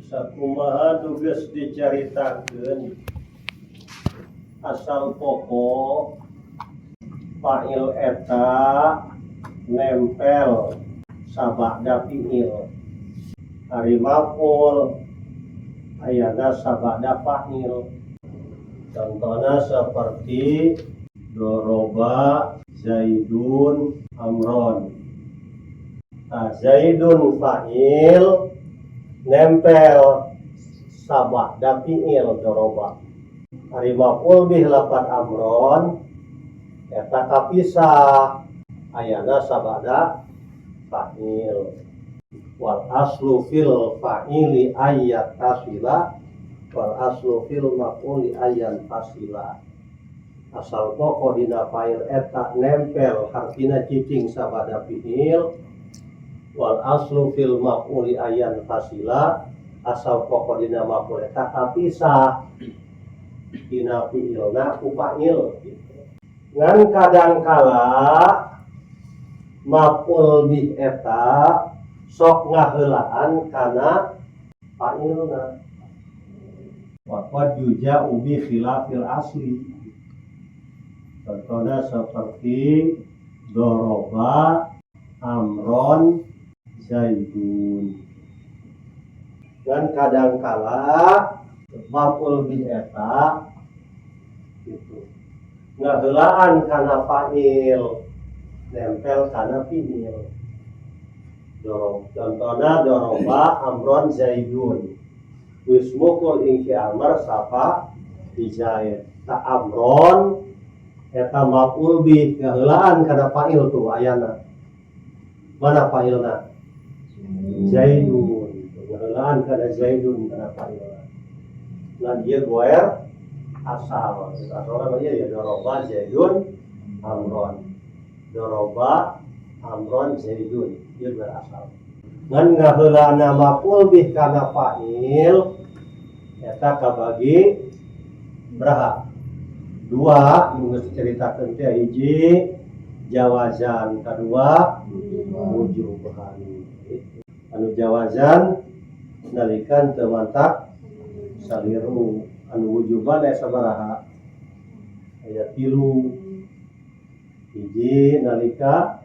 Sakumaha nu geus dicaritakeun, asal pokok fa'il eta nempel sabada fi'il, ari maf'ul ayana sabada fa'il. Contohnya seperti doroba Zaidun Amron. Nah, Zaidun fa'il nempel sabada fi'il doroba, ari maf'ul bih lapat Amron eta kapisah, ayana sabada fa'il. Wal aslu fil fa'ili ay yattasila wal aslu fil maf'uli ay yanfasila. Asal pokok dina fa'il eta nempel, hartina cicing sabada fi'il. Wal aslu fil maf'uli ay yanfasila, asal pokok dina maf'ul eta kapisah dina fi'ilna ku fa'il gitu. Ngan kadangkala maf'ul bih eta sok ngaheulaan kana fa'ilna. Wa qad yuja'u bi khilafil asli. Contohnya seperti doroba Amron Zaidun. Dan kadangkala maf'ul bih eta gitu ngaheulaan kana fa'il, nempel kana fi'il. Dorob, contohnya doroba Amron Zaidun wis mukul ing ki Amr sapa di Zaid. Ta Amron eta maf'ul bih, ngaheulaan kana fa'il tuh ayana. Mana fa'ilna? Zaidun. Ngaheulaan kana Zaidun, kana fa'ilna. Nah, dia goer asal asal namanya ya doroba Zaidun Amron, doroba Amron Zaidun, dia berasal. Ngan ngaheulana maf'ul bih kana fa'il eta kabagi beraha? Dua. Nu geus diceritakeun teh, hiji jawazan, kedua wujuban. Anu jawazan nalika teu mantak saliru. Anu wujuban aya sabaraha? Aya tilu. Hiji, nalika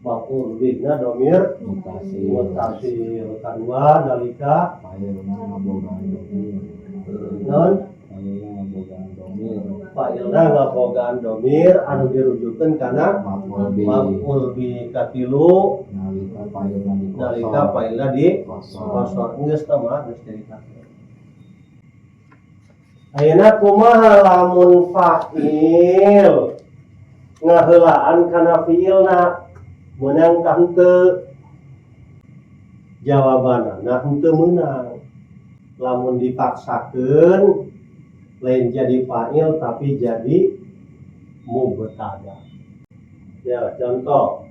maf'ul bihna domir Muttasil. Muttasil. Kadua, nalika Fa'ilna ngabogaan domir. Non? Fa'ilna ngabogaan domir. Fa'ilna ngabogaan domir anu dirujukkeun kana maf'ul bih. Maf'ul bih. Katilu, nalika fa'ilna di nalika fa'ilna di kosor. Kosor. Geus tah mah, geus ceritakeun. Ayeuna kumaha lamun fa'il ngaheulaan kana fiilna, meunang tah henteu? Jawabanna, nah, henteu meunang. Lamun dipaksakeun lain jadi fa'il, tapi jadi mubtada ya. Contoh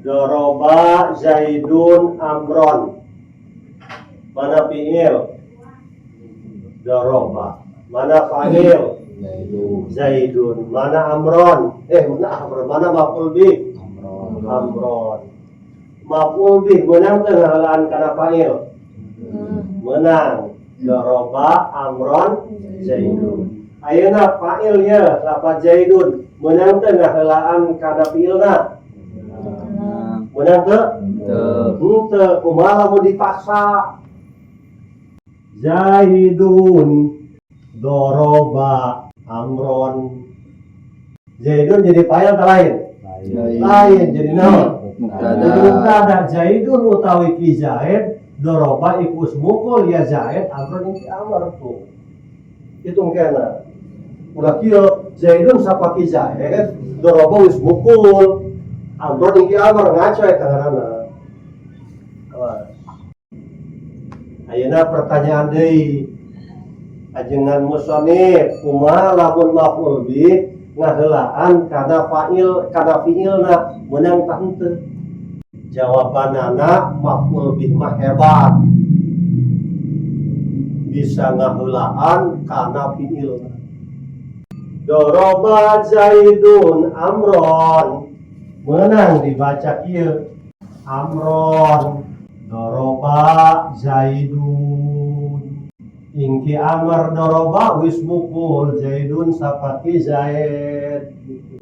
doroba Zaidun Amron. Mana fiil? Doroba. Mana fa'il? Zaidun. Zaidun. Mana Amron? Eh, mana Amron? Mana maf'ul bih? Amron. Amron. Maf'ul bih meunang teu ngaheulaan kana fa'il? Meunang. Doroba Amron Zaidun. Ayeuna fa'il ya lapat Zaidun meunang teu ngaheulaan kana fiilna? Meunang teu? Henteu. Henteu. Kumaha lamun dipaksa? Zaidun doroba Amron. Zaidun jadi fa'il atau lain? Lain. Lain. Jadi naon? Mubtada. Jadi mubtada. Zaidun utawi ki Zaid, doroba iku mukul ya Zaid Amron ing ki Amr tuh. Hitung kena. Ulah kieu, Zaidun sapa ki Zaid, doroba wis mukul Amron ing ki Amr, ngaco eta ngaranna. Awas. Ayeuna pertanyaan deui. Ajengan musonif, kumaha lamun maf'ul bih ngaheulaan kana fa'il, kana fi'ilna, meunang tah henteu? Jawabanana, maf'ul bih mah hebat. Bisa ngaheulaan kana fi'ilna. Doroba Zaidun Amron meunang dibaca kieu, Amron doroba Zaidun. Ingki Amar doroba wis mukul Zaidun sapati Zaid gitu.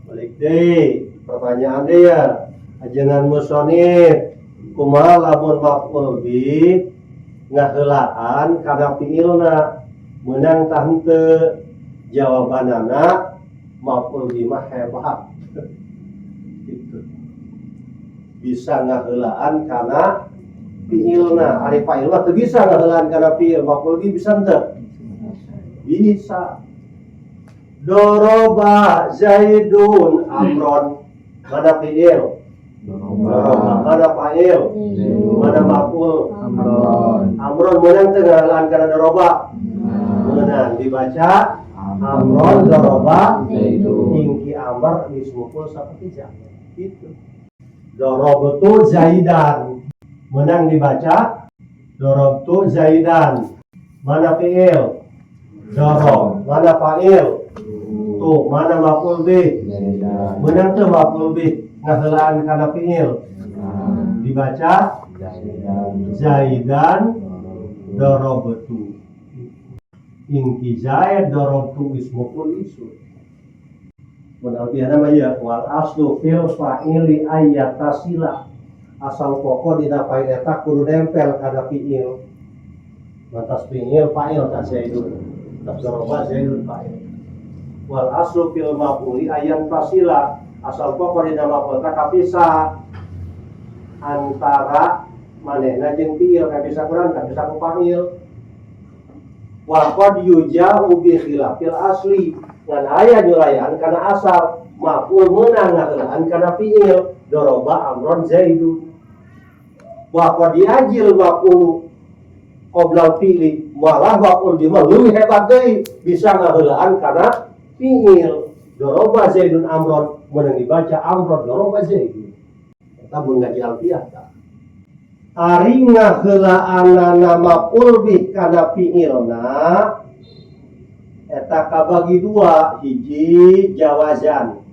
Balik deh pertanyaan deh ya ajengan musonif kumaha lamun maf'ul bih ngaheulaan kana fiilna meunang tah henteu? Jawabanana maf'ul bih mah hebat gitu, bisa ngaheulaan kana fiilna. Ari fa'il mah teu bisa ngaheulaan kana fiil, maf'ul bih bisa henteu? Bisa. Doroba Zaidun Amron, mana fiil? Doroba. Mana fa'il? Mana maf'ul? Amron. Amron meunang teu ngaheulaan kana doroba? Meunang, dibaca Amron doroba Zaidun. Ingki Amr wis mukul saperti Zaid itu. Dorobtu Zaidan meunang dibaca dorobtu Zaidan, mana fiil? Dorob. Mana fa'il? Tuh. Mana maf'ul bih? Zaidan. Meunang teu maf'ul bih ngaheulaan kana fiil? Dibaca Zaidan. Zaidan dorobtu. Ingki Zaid dorobtu wis mukul isun. Mun alfiahna mah ieu, wal aslu fil fa'ili ayyatasila, asal pokok dina fa'il eta kudu nempel kana fiil. Batas fiil fa'il ka Zaidun, tas doroba Zaidun fa'il. Wal aslu fil maf'uli ayyan fasila, asal pokok dina maf'ul ta kapisah antara manehna jeung fiil, kapisah kurang kapisah ku fa'il. Wa qad yuja'u bi khilafil asli, ngan aya nyulayan kana asal, maf'ul meunang ngaheulaan kana fiil, doroba Amron Zaidun. Wa qad yajil maf'ulu qoblal fi'li, malah maf'ul bih mah leuwih hebat deui, bisa ngaheulaan kana fi'il, doroba Zaidun Amron meunang dibaca Amron doroba Zaidun. Eta mun ngaji alfiah tah. Ari ngaheulaanana maf'ul bih kana fi'ilna eta kabagi dua, hiji jawazan,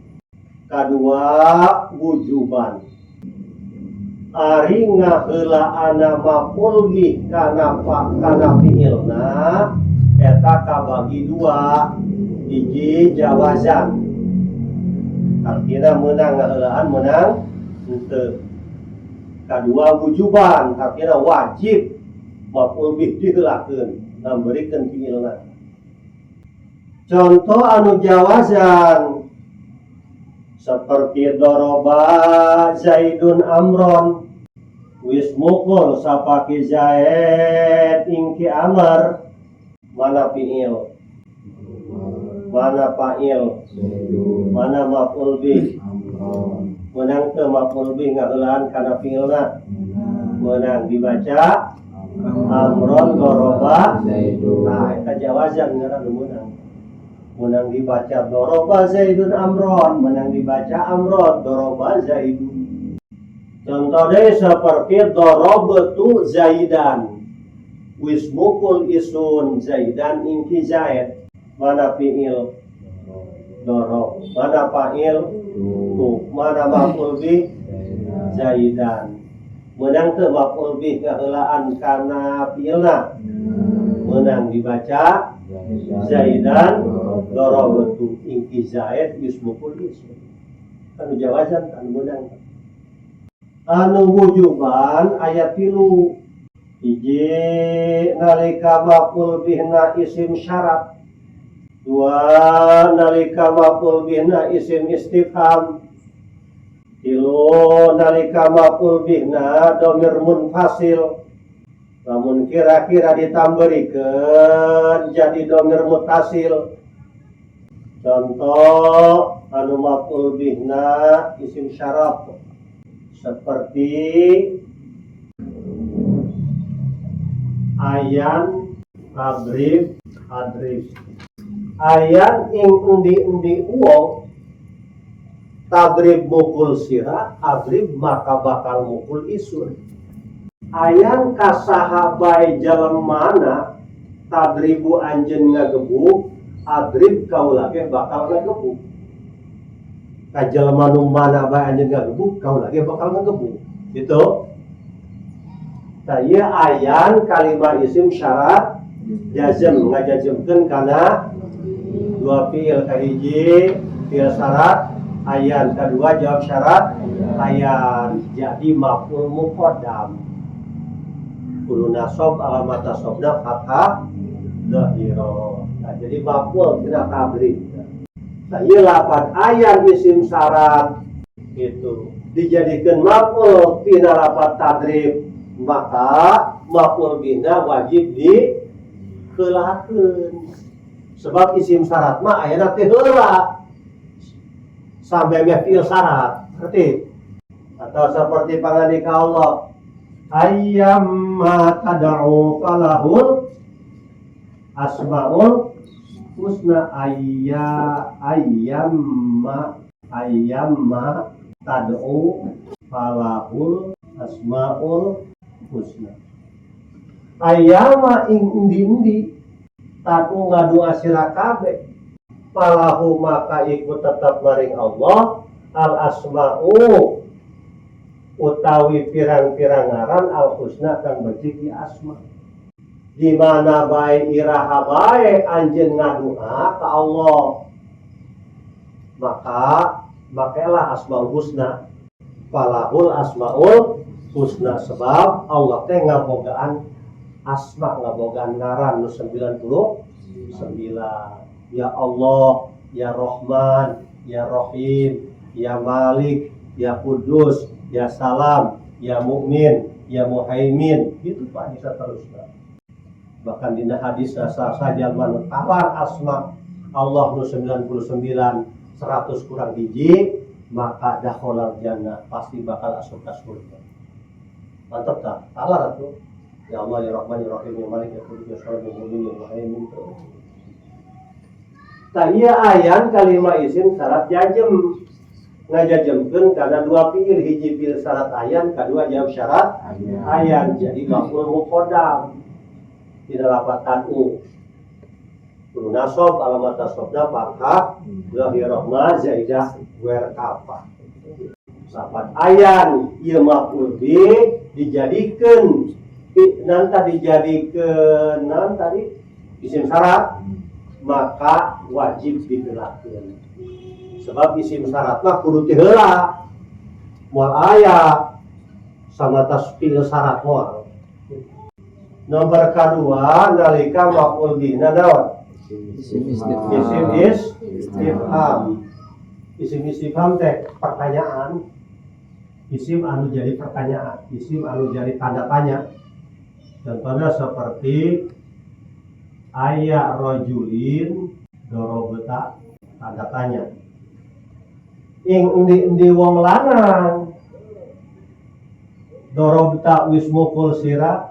kadua wujuban. Ari ngaheulaanana maf'ul bih kana fi'ilna eta kabagi dua, hiji jawazan, artinya meunang ngaheulaan meunang henteu. Kadua wujuban, artinya wajib maf'ul bih diheulakeun ngamberikeun fi'ilna. Contoh anu jawazan seperti doroba Zaidun Amron, wis mukul sapaki Zaid ingki Amr. Mana fi'il? Mana fa'il? Mana maf'ul bih? Meunang teu maf'ul bih ngaheulaan kana fi'ilna? Meunang, dibaca Amron doroba. Nah, eta jawazan ngaranna, meunang. Meunang dibaca doroba Zaidun Amron, meunang dibaca Amron doroba Zaidun. Contoh deui seperti dorobtu Zaidan, wis mukul isun Zaidan ingki Zaid. Mana fi'il? Dorob. Mana fa'il? Tu. Mana maf'ul bih? Zaidan. Meunang teu maf'ul bih ngaheulaan kana fi'ilna? Meunang, dibaca Zaidan dorobtu ingki Zaid wis mukul isun. Anu jawazan anu meunang. Anu wujuban aya 3, hiji nalika maf'ul bihna isim syarat, dua nalika maf'ul bihna isim istifham, tilu nalika maf'ul bihna domir munfasil, lamun kira-kira ditamberikeun jadi domir mutasil. Contoh anu maf'ul bihna isim syarat seperti ayan adrib adrib, ayan ing endi-endi uwong tadrib mukul sira adrib maka bakal mukul isun. Ayan kasaha bae jalemana tadribu anjeun ngagebuk adrib kaula ge bakal ngagebuk. Ka jelema nu mana bae anjeun ngagebuk kaula ge bakal ngagebuk gitu. Tah, ieu ayan kalimat isim syarat jazm, ngajazmkeun kana dua fiil: kahiji fiil syarat ayan, kedua jawab syarat ayan, jadi maf'ul muqaddam, kudu nasab, alamat nasabna fathah dhahirah. Nah, jadi maf'ul tina tadrib. Nah, ieu lapan ayan isim syarat itu dijadikan maf'ul tina lapat tadrib, maka maf'ul bihna wajib diheulakeun, sebab isim syarat mah ayana teh heula sampai meh fiil syarat. Ngerti? Atau seperti pangandika Allah, ayyamma tad'u falahul asmaul husna. Ayya, ayyamma, ayyamma tad'u falahul asmaul husna. Ayyama ing endi-endi, tad'u ngadua sira kabeh, falahu maka iku tetap maring Allah, al asma'u utawi pirang-pirang ngaran, al husna kang becik asma. Di mana bae, iraha bae anjeun ngadua ka Allah, maka makelah asmaul husna, falahul asmaul husna, sebab Allah teh ngabogaan asma, ngabogaan ngaran nu 99. Ya Allah, ya Rahman, ya Rahim, ya Malik, ya Kudus, ya Salam, ya Mukmin, ya Muhaimin, gitu, Pak, bisa terus, Pak. Bahkan dina hadis saja nu tawar asma Allah nu 99, 100 kurang hiji, maka dakhalal jannah, pasti bakal asup ka surga. Mantap tak? Talar atuh. Ya Allah, ya Rahman, ya Rahim, ya Malik, ya Kudus, ya Salam, ya Mu'min, ya Muhaimin. Tah, ieu ayan kalima isim syarat jazm, ngajazmkeun kana dua fiil: hiji fiil syarat ayan, kedua jawab syarat ayan, jadi maf'ul muqaddam tina lafat tad'u, kudu nasab, alamat nasabna fathah zahirah ma zaidah wer kafah. Lafat ayan ieu maf'ul bih dijadikeun nanti dijadikeun nan tadi isim syarat, maka wajib digerakkeun, sebab isim syarat mah kudu ti heula, moal aya sama tas fiil syarat, moal. Nomor kedua, nalika maf'ul bihna naon? Isim istifham. Isim istifham. Isim istifham teh pertanyaan, isim anu jadi pertanyaan, isim anu jadi tanda tanya. Contohnya seperti ayya rojulin dorobta, tanda tanya. Ing endi-endi wong lanang, dorobta wis mukul sira,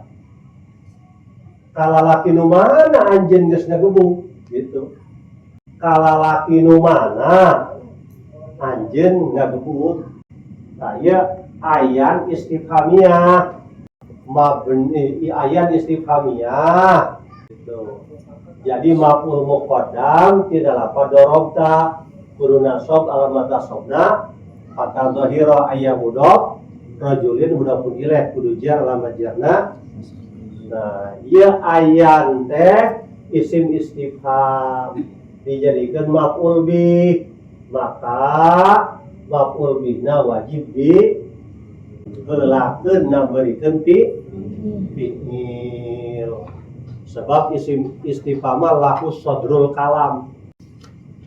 kalalaki nu mana anjeun geus ngagebug gitu. Kalalaki nu mana anjeun ngagebug. Nah, ieu ayan istifhamiyah, mabni ayan istifhamiyah gitu. Jadi maf'ul muqaddam tina lafaz dorobta, kudu nasab, alamat nasabna fathah dhahira. Ayya mudhof, rajulin mudhafun ilaih, kudu jar, alamat jarna. Nah, ieu ayan teh isim istifham dijadikan maf'ul bih, maka maf'ul bihna wajib di heulakeun, ngabeurikeun ti fi'il, sebab isim istifham lahu sodrul kalam.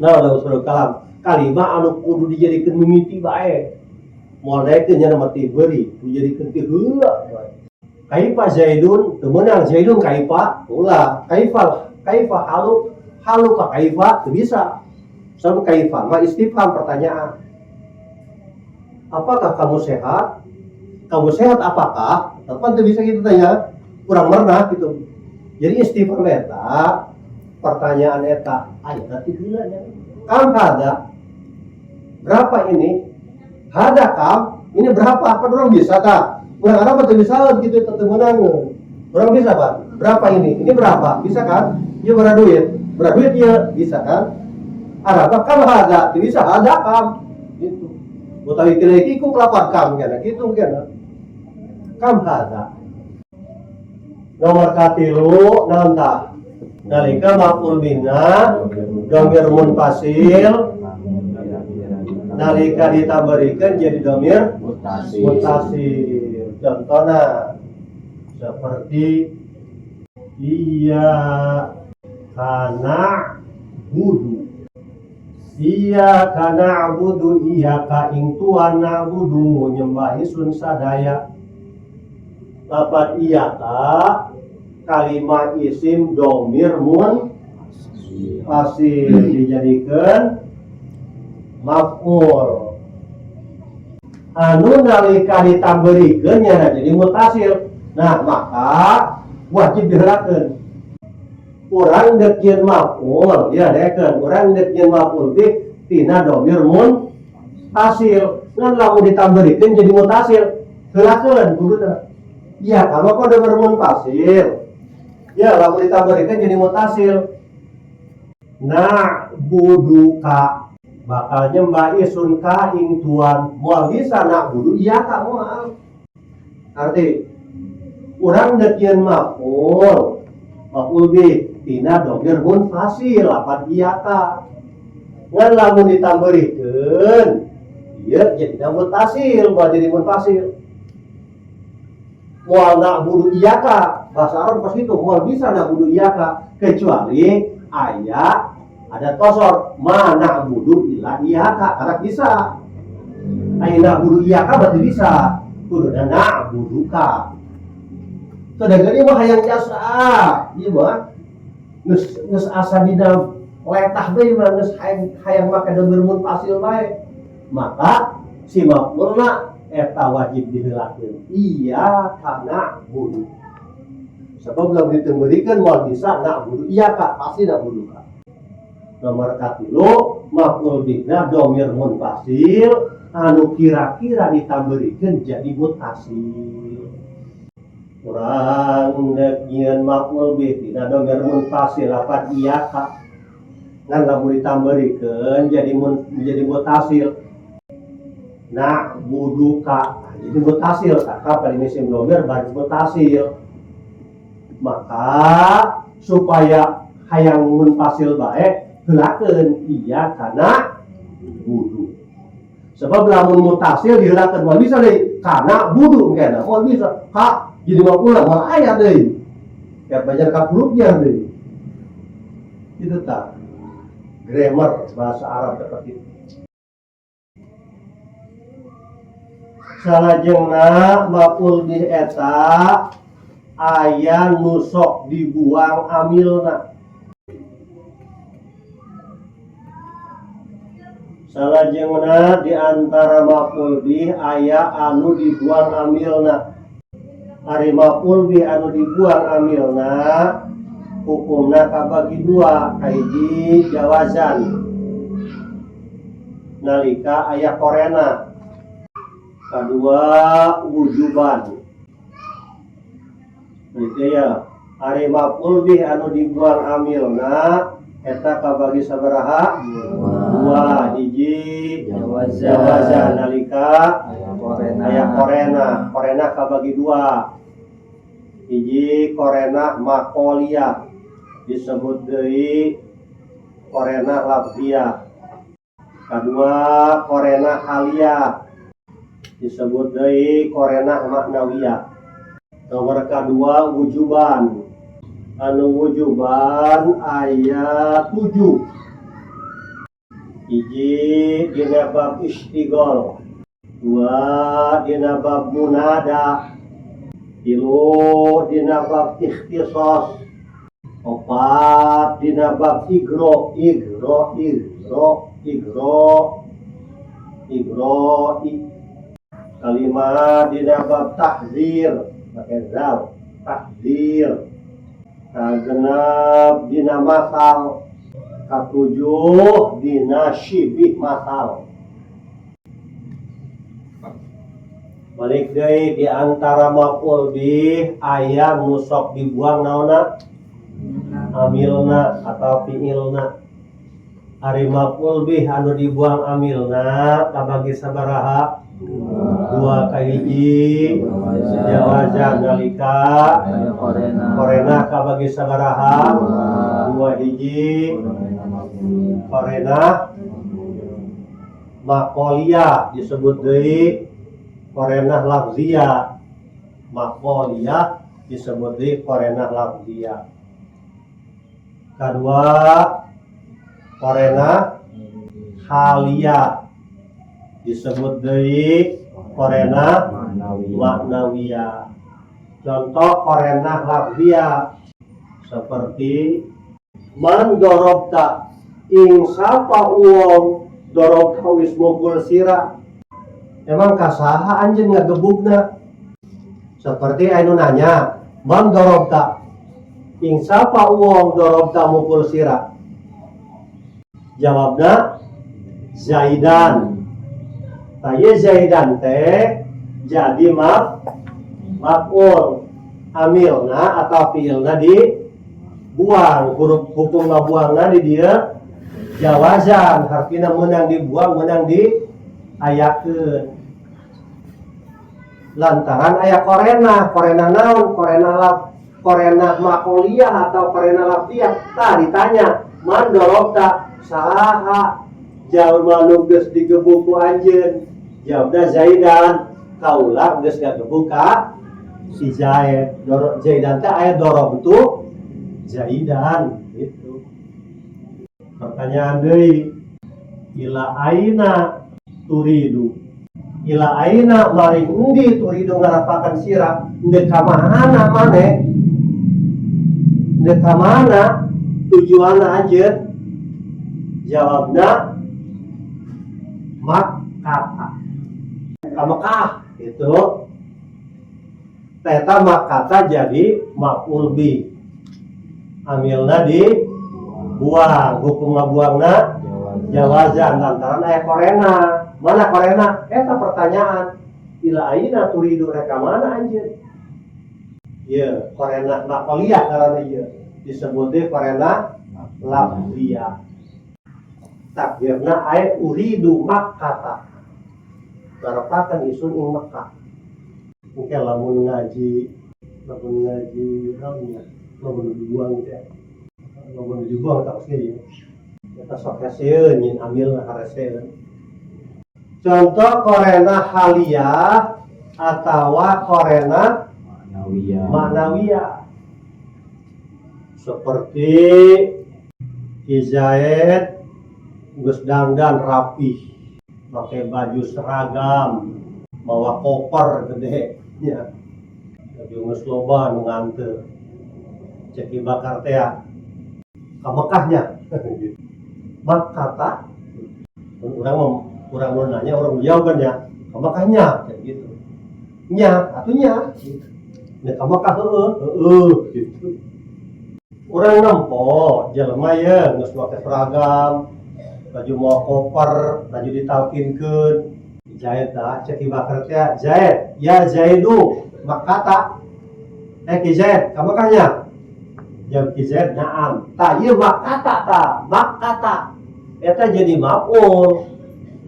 Nah, lahu sodrul kalam, kalima anu kudu dijadikeun mimiti bae, moal daekeun nya mah ti beuri, dijadikeun ti heula bae. Kaifa zaidun, teu meunang zaidun kaifa, ulah. Kaifa, kaifa halu, halu ka kaifa teu bisa, sebab kaifa mah istifham, pertanyaan. Apakah kamu sehat? Kamu sehat apakah? Tetap teu bisa gitu tanya, kurang merenah gitu. Jadi istifham eta, pertanyaan eta aya ti heula nya. Kam hada, berapa ini? Hada kam, ini berapa? Apa orang bisa tak? Orang Arab tuh bisa gitu, tetep menang. Orang bisa, Pak. Berapa ini? Ini berapa? Bisa kan? Ya berapa duit? Berapa duit ya? Bisa kan? Arab kam hada, bisa hada kam. Gitu. Utawi kira iki ku kelakuan kam kan gitu kan. Kam hada. Nomor katilu naon tah? Nalika maf'ul bihna domir munfasil, nalika ditambarikeun jadi domir Muttasil. Muttasil. Contohnya seperti iyyaka na'budu. Iyyaka na'budu, iyyaka ing tuan, na'budu nyembah isun sadaya. Lapat iyyaka kalimat isim domir munfasil dijadikan maf'ul anu nalika ditamberikeun nya jadi muttasil. Nah, maka wajib diheulakeun. Urang dek nyieun maf'ul ya, dekeun urang dek nyieun maf'ul bih tina domir munfasil, ngan lamun ditamberikeun jadi muttasil, heulakeun kuduna. Ya, kalau kok domir munfasil ya, lamun ditamberikeun jadi muttasil, na'buduka bakal nyembah isun ka ing tuan. Moal bisa na'budu iyyaka, moal. Arti urang dek nyieun maf'ul, maf'ul bih tina domir munfasil lapan iyyaka, ngan lamun ditamberikeun ieu jadi muttasil, moal jadi munfasil, moal na'budu iyyaka. Bahasa Arab pas itu moal bisa na'budu iyyaka kecuali aya ada qosor ma na'budu illa iyyaka, karena bisa aya na'budu iyyaka berarti bisa kuduna na'buduka. Sedangkan ieu mah hayang jasa ieu mah geus geus asa dina letah deui mah, geus hayang hayang make domir munfasil bae, maka si maf'ulna eta wajib diheulakeun iyyaka na'budu, sebab lamun ditemberikan moal bisa na'budu iyyaka, pasti na'buduka. Nomor katilu, maf'ul bihna domir munfasil anu kira-kira ditamberikeun jadi muttasil. Urang dek nyieun maf'ul bih tina domir munfasil lapan iyyaka, ngan lamun ditamberikeun jadi muttasil, na'buduka jadi muttasil, kaka paling isim domir baris muttasil. Maka supaya hayang munfasil bae, heulakeun iyyaka na'budu, sebab lamun muttasil diheulakeun moal bisa deui kana budu, kena moal bisa ka jadi maf'ul, moal aya deui ya, banyak ka hurufnya deui. Itu tak grammar bahasa Arab seperti itu. Salajengna maf'ul bih eta aya nu sok dibuang amilna. Salajengna di antara maf'ul bih aya anu dibuang amilna. Ari maf'ul bih anu dibuang amilna hukumna kabagi dua. Kahiji jawazan nalika aya korena, kadua wujuban gitu ya. Ari maf'ul bih anu dibuang amilna eta kabagi sabaraha? Dua. Hiji Jawazan. Jawazan nalika Aya korena. Aya korena. Korena kabagi dua. Hiji korena makolia disebut deui korena lafziyah, kadua korena haliyah disebut deui korena maknawiyah. Nomor kadua wujuban. Anu wujuban aya 7. Hiji dina bab istigol, dua dina bab munada, tilu dina bab ikhtisas, opat dina bab igro, igro, igro, igro, igro, kalima dina bab tahzir pakai zal tahzir, kagenep dina masal, katujuh dina syibih masal. Balik deui, di antara maf'ul bih aya nu sok dibuang naonna? Amilna atau fiilna. Ari maf'ul bih anu dibuang amilna kabagi sabaraha? Dua. Kahiji, jawazan nalika Aya qorinah. Qorinah kabagi sabaraha? Dua. Dua hiji. Qorinah maqoliyah. Qorinah maqoliyah disebut deui qorinah lafziyah. Maqoliyah disebut deui qorinah lafziyah. Kedua, qorinah haliyah disebut deui qorinah Ma'nawiyah. Ma'nawiyah. Contoh qorinah lafziyah seperti man dorobta, ing sapa uwong, dorobta wis mukul sira. Emang ka saha anjeun ngagebugna? Seperti anu nanya, man dorobta, ing sapa uwong, dorobta mukul sira. Jawabna Zaidan. Tah, ieu Zaidan teh jadi maf'ul, amilna atau fiilna dibuang. Huruf hukum ngabuangna di dieu jawazan, artinya menang dibuang, menang di ayakeun lantaran aya qorinah. Qorinah naon? Qorinah laf, qorinah maqoliyah atau qorinah lafziyah. Tah, ditanya man dorobta, saha jalma nu geus digebuk ku anjeun? Jawabna Zaidan. Kaula geus ngagebuk ka si Zaid. Doro, Zaidan teh aya dorobtu Zaidan gitu. Pertanyaan deui, ila aina turidu? Ila aina maring endi, turidu ngarapakan sira? Ndek ka mana maneh, ndek ka mana tujuanna anjeun? Jawabna Makkah, ka Mekah itu. Teta Makkata jadi maf'ul bih, amilna dibuang, hukum ngabuangna jawazan lantaran aya qorinah. Mana qorinah eta? Pertanyaan ila aina turidu, rek ka mana anjeun. Ieu qorinah maqoliyah ngaranna, ieu disebut deui qorinah lafziyah. Takdirna ay uridu Makkata, ngarepakeun isun ing Mekah. Mungkin lamun ngaji naon nya, lamun dibuang teh, lamun dibuang tak sih eta sok heseun nyin amil hareseun. Contoh qorinah haliyah atau qorinah Ma'nawiyah. Ma'nawiyah seperti Ki Zaid geus dangdan rapih, pakai baju seragam, bawa koper gede ya, jadi geus loba nu nganteur. Cek Ki Bakar teh ka Mekahnya gitu. Makkata, urang mau, urang mau nanya, urang jawab kan ya, ka Mekahnya kayak gitu nya, atuh nya gitu. Nya ka Mekah, heueuh heueuh gitu. Urang nempo jelema ye geus make seragam, baju, mawa koper, baju ditalkinkeun Zaid. Dah, cek Ki Bakar teh, Zaid, ya Zaidu Makkata, eh Ki Zaid, ka Mekahnya? Jam Ki Zaid, naam. Tah, ieu Makkata, tah Makkata eta jadi maf'ul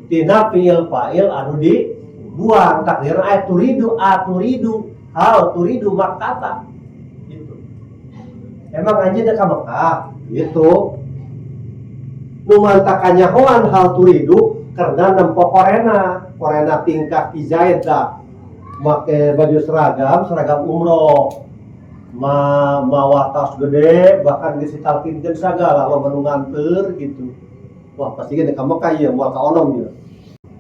tina fi'il fa'il anu dibuang. Takdir ayat turidu, aturidu, hal turidu Makkata gitu. Emang anjeun ka Mekah gitu. Nu matak kanyahoan hal turidu karena nempo qorinah, qorinah tingkah Ki Zaid dah make baju seragam, seragam umroh, ma mawa tas gede, bahkan geus ditalkinkeun sagala, loba nu nganteur gitu. Wah, pasti gini ka Mekah ieu, moal ka onom ieu,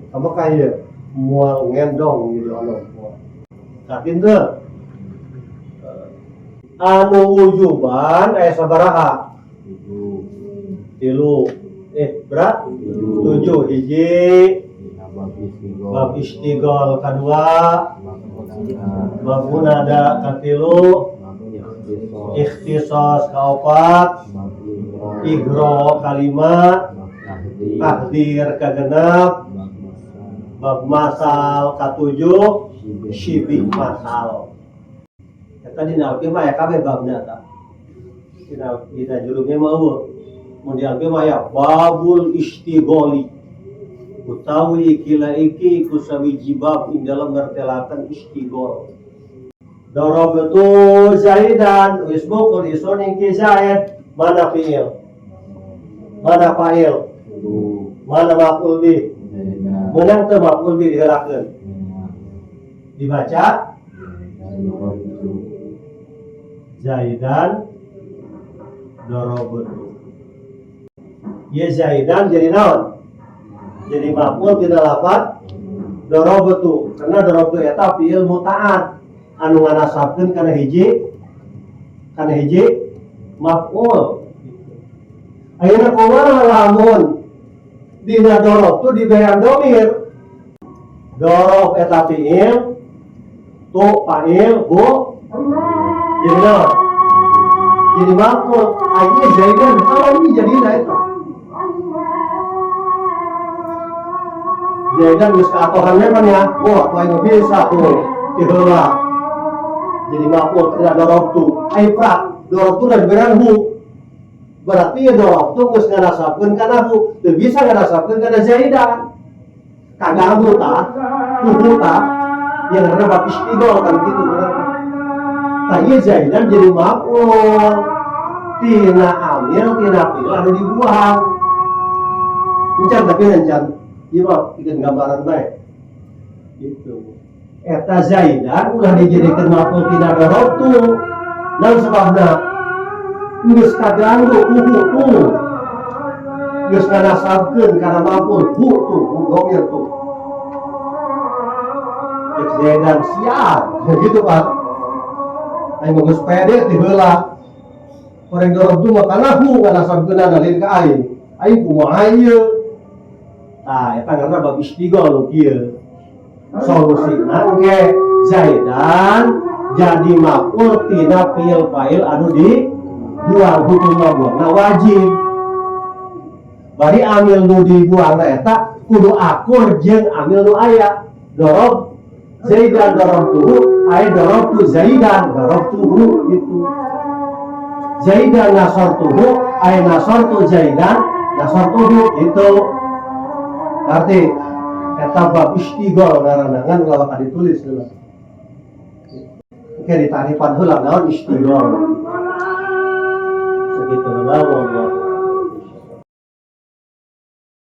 ka Mekah ieu moal ngendong gitu onom moal. Katin teu anu wujuban aya sabaraha? 7. Tilu, eh berat. 7. 7. Hiji, Dina bab istighol. Bab istighol. Kadua, Bab munada. Bab munada. Katilu, Bab ikhtisas. Ikhtisas. Kaopat, Bab ighro. Ighro. Kalima, Bab tahdzir. Tahdzir. Kagenep, Bab masal. Bab masal. Katujuh, Syibih. Syibih masal. Eta dina alfi mah aya kabeh babna ta. Dina jurumnya mah euweuh. Mun di alfi mah aya babul istigholi. Utawi ikilah iki iku sawiji bab ing dalam ngertelaken istighol. Darabtu Zaidan, wis mukul isun ing ki Zaid, mana fiil? Mana fa'il? Mana maf'ul bih? Zaidan. Menang teu maf'ul bih diheulakeun? Dibaca Darabtu. Zaidan darabtu. Ya, Zaidan jadi naon? Jadi maf'ul tina lafaz darabtu, karena darabtu eta fiil muta'ad anu nganasabkeun kana hiji maf'ul. Ayeuna kumaha lamun dina darabtu diberean domir? Dorob eta fiil, tu fa'il, hu jadi naon? Jadi maf'ul. Ayeuna Zaidan naon ini jadina eta? Zaidan geus kaatohan kan ya. Wah, atuh aing bisa tuh. Ti heula. Jadi maf'ul tina darabtu. Ai prak, darabtu da diberean hu. Berarti ya darabtu geus nganasabkeun kana hu, teu bisa nganasabkeun kana Zaidan. Kaganggu tah, kudu tah. Yang karena bab istighol kan gitu berarti. Tah, ieu Zaidan jadi maf'ul tina amil tina fi'il anu dibuang. Encan, tapi encan. Ieu mah bikin gambaran bae. Gitu. Eta Zaidan ulah dijadikeun maf'ul tina darabtu. Naon sebabna? Geus kaganggu ku hu tuh. Geus nganasabkeun kana maf'ul hu tuh, hu domir tuh. Cek Zaidan siap, gitu, Pak. Aing mah geus pede ti heula. Orang darabtu mah kana hu nganasabkeunana, lain ka aing. Aing kumaha ieu? Tah, eta ngaranna bab istighol nu kieu. Solusina engke Zaidan jadi maf'ul tina fi'il fa'il anu dibuang, hukumna buangna wajib. Bari amil nu dibuangna eta kudu akur jeung amil nu aya. Dorob Zaidan darabtuhu, ay darabtu Zaidan darabtuhu gitu. Zaidan nasartuhu, ay nasartu Zaidan nasartuhu gitu. Arti eta bab istighol ngaranna, ngan ulah bakal ditulis heula. Oke, ditarifan heula naon istighol. Segitu heula, wallahu.